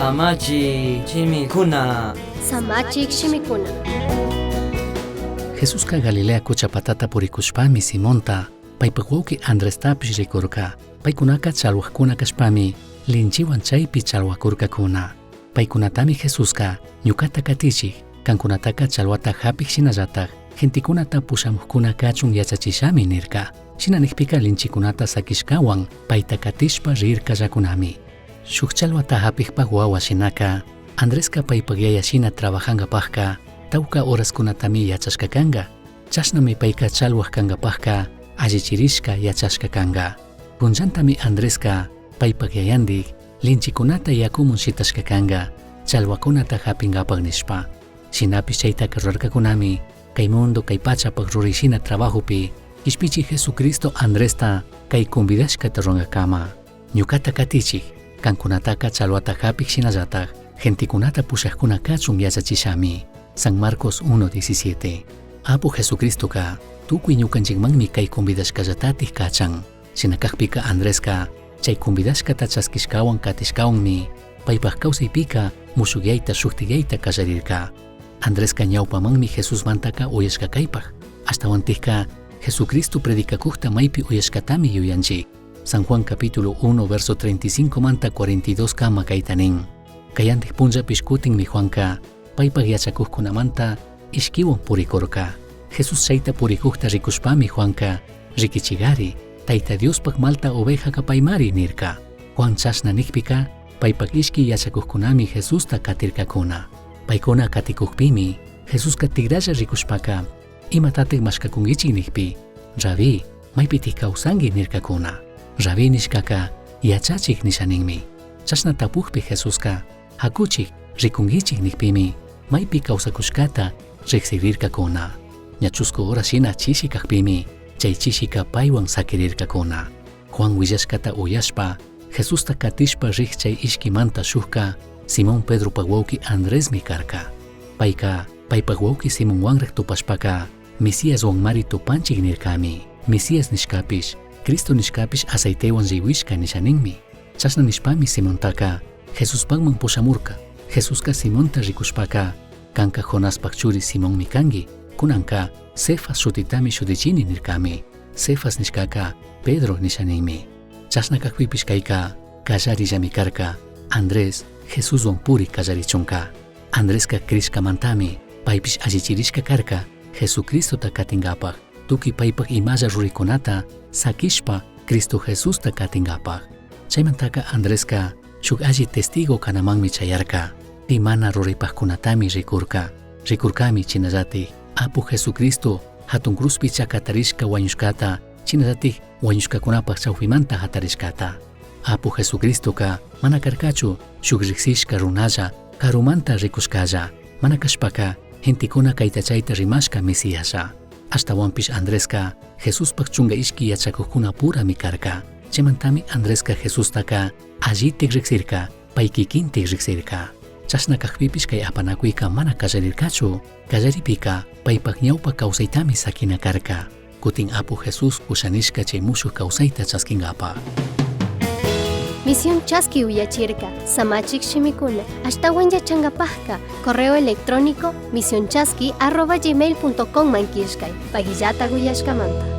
Samachik shimikuna. Samachik shimikuna. Jesusca Galilea cucha patata puricushpami Simonta, paipaj huauqui Andrestapish ricurca. Paicunaca chalhuajcuna cashpami linchihuan chaipi chalhuacurcacuna. Paicunatami Jesusca, ñucata catichij, cancunataca chalhuata japij shinallataj gentecunata pushamujcuna cachun yachachishami nirca. Shina nijpica linchicunata saquishcahuan paita catishpa rircallacunami. Shuj chalhuata japijpaj huahua shinaca, Andresca paipaj yaya shina trabajangapajca tauca horascunatami yachashca canga. Chashnami paica chalhuaj cangapajca allichirishca yachashca canga. Punllantami Andresca paipaj yayandij linchicunata yacuman shitashca canga, chalhuacunata japingapaj nishpa. Shinapish chaitaca rurarcacunami, cai mundo cai pachapaj rurai shina trabajopi Quishpichij Jesucristo Andresta cai convidashcata rurangacama. Ñucata catichij, cancunataca chalhuata japij shinallataj gentecunata pushajcuna cachun yachachishami. San Marcos 1:17. Apu Jesucristoca tucui ñucanchijmanmi cai convidashcallatataj cachan. Shina cajpica Andresca chai convidashcata chasquishcahuan catishcahuanmi paipaj causaipica mushujyaita shujtiyaita callarirca. Andresca ñaupamanmi Jesusmantaca uyashca caipaj. Ashtahuantajca Jesucristo predicacujta maipi uyashcatami yuyanchij. San Juan capítulo 1 verso 35 manta 42 cama caita nin. Cayandij punllapish cutinmi Juanca paipaj yachacujcunamanta ishquihuan puricurca. Jesús chaita puricujta ricushpami Juanca riquichigari, Taita Diospaj malta ovejaca paimari nirca. Juan chashna nijpica paipaj ishqui yachacujcunami Jesusta catircacuna. Paicuna caticujpimi Jesusca tigralla ricushpaca imatataj mashcacunguichij nijpi, Rabí, maipitaj causangui nircacuna. Rabí nishcaca yachachij nisha ninmi. Chashna tapujpi Jesusca jacuchij ricunguichij nijpimi maipi causacushcata rijsirircacuna. Ña chuscu hora shina chishi cajpimi chai chishica paihuan saquirircacuna. Juan huillashcata uyashpa Jesusta catishpa rij chai ishquimanta shujca Simón Pedropaj huauqui Andresmi carca. Paica paipaj huauqui Simonhuanraj tupashpaca Mesíashuanmari tupanchij nircami. Mesías nishcapish, Cristo nishcapish aceitehuan rihuishca nisha ninmi. Chashna nishpami Simontaca Jesuspajman pushamurca. Jesusca Simonta ricushpaca, canca Jonaspaj churi Simonmi cangui, cunanca Cefas shutitami shutichini nircami. Cefas nishcaca Pedro nisha ninmi. Chashna cajpipish caica callarillami carca, Andrés Jesushuan puri callarichunca. Andresca crishcamantami paipish allichirishca carca Jesucristota catingapaj, tucui paipaj imalla ruraicunata saquishpa Cristo Jesusta catingapaj. Chaimantaca Andresca shuj alli testigo canamanmi chayarca. Pi mana ruraipajcunatami ricurca. Ricurcami shinallataj Apu Jesucristo jatun cruzpi chacatarishca huañushcata, shinallataj huañushcacunapaj chaupimanta jatarishcata. Apu Jesucristoca mana carcachu shuj rijsishca runalla, carumanta ricushcalla, mana cashpaca gentecuna caita chaita rimashca Mesiaslla. Ashtahuanpish Andresca Jesuspaj chunga ishqui yachacujcunapurami carca. Chaimantami Andresca Jesustaca allitaj rijsirca, pai quiquintaj rijsirca. Chashna cajpipish cai apanacuica mana callarircachu. Callaripica paipaj ñaupa causaitami saquina carca. Cutin Apu Jesús pushanishca chai mushuj causaita chasquingapaj. Misión Chaski uyachirca, Samachik shimikuna, ashtahuan yachangapajca, correo electrónico misionchaski@gmail.com man killkay, pagillata uyashcamanta.